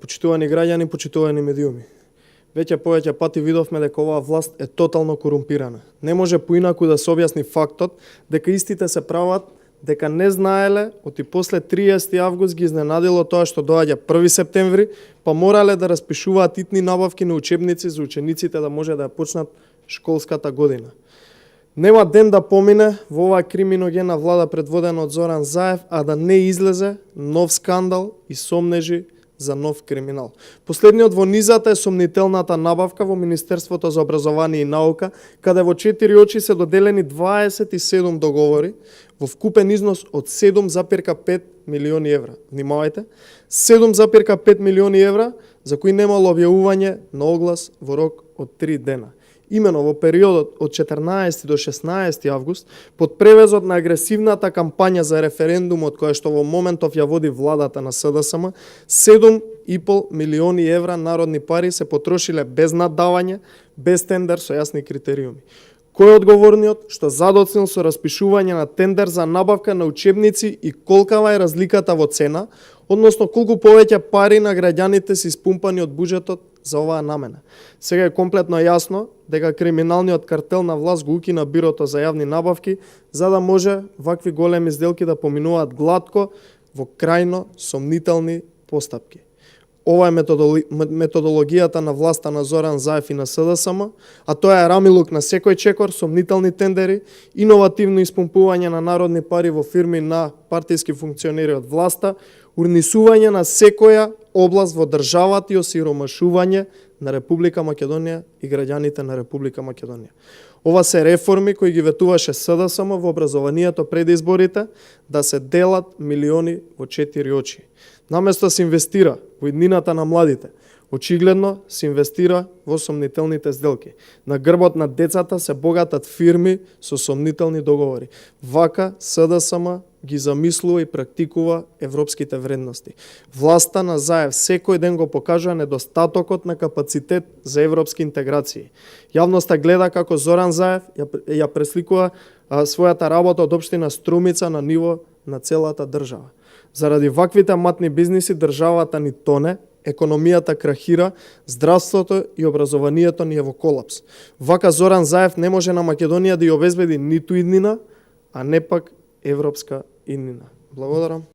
Почитувани граѓани, почитувани медиуми. Веќе повеќе пати видовме дека оваа власт е тотално корумпирана. Не може поинаку да се објасни фактот дека истите се прават дека не знаеле оти после 30 август ги изненадило тоа што доаѓа 1 септември, па морале да распишуваат итни набавки на учебници за учениците да може да ја почнат школската година. Нема ден да помине во оваа криминогена влада предводена од Зоран Заев, а да не излезе нов скандал и сомнежи за нов криминал. Последниот во низата е сомнителната набавка во Министерството за образование и наука, каде во 4 очи се доделени 27 договори во вкупен износ од 7,5 милиони евра. Внимавајте, 7,5 милиони евра за кои немало објавување на оглас во рок од 3 дена. Имено во периодот од 14 до 16 август, под превезот на агресивната кампања за референдумот која што во моментов ја води владата на СДСМ, 7,5 милиони евра народни пари се потрошиле без наддавање, без тендер со јасни критериуми. Кој е одговорниот што задоцнил со распишување на тендер за набавка на учебници и колкава е разликата во цена, односно колку повеќе пари на граѓаните се испумпани од буџетот за оваа намена. Сега е комплетно јасно дека криминалниот картел на власт го укина Бирото за јавни набавки, за да може вакви големи сделки да поминуваат глатко во крајно сомнителни постапки. Ова е методологијата на власта на Зоран Заев и на СДСМ, а тоа е рамилук на секој чекор, сомнителни тендери, иновативно испумпување на народни пари во фирми на партиски функционери од власта, урнисување на секоја област во државата и осиромашување на Република Македонија и граѓаните на Република Македонија. Ова се реформи кои ги ветуваше СДСМ во образованието пред изборите, да се делат милиони во 4 очи. Наместо се инвестира во иднината на младите, очигледно се инвестира во сомнителните сделки. На грбот на децата се богатат фирми со сомнителни договори. Вака СДСМ ги замислува и практикува европските вредности. Власта на Заев секој ден го покажува недостатокот на капацитет за европски интеграции. Јавноста гледа како Зоран Заев ја пресликува својата работа од општина Струмица на ниво на целата држава. Заради ваквите матни бизниси државата ни тоне, економијата крахира, здравството и образованието ни е во колапс. Вака Зоран Заев не може на Македонија да ја обезбеди ниту иднина, а не пак европска иднина. Благодарам.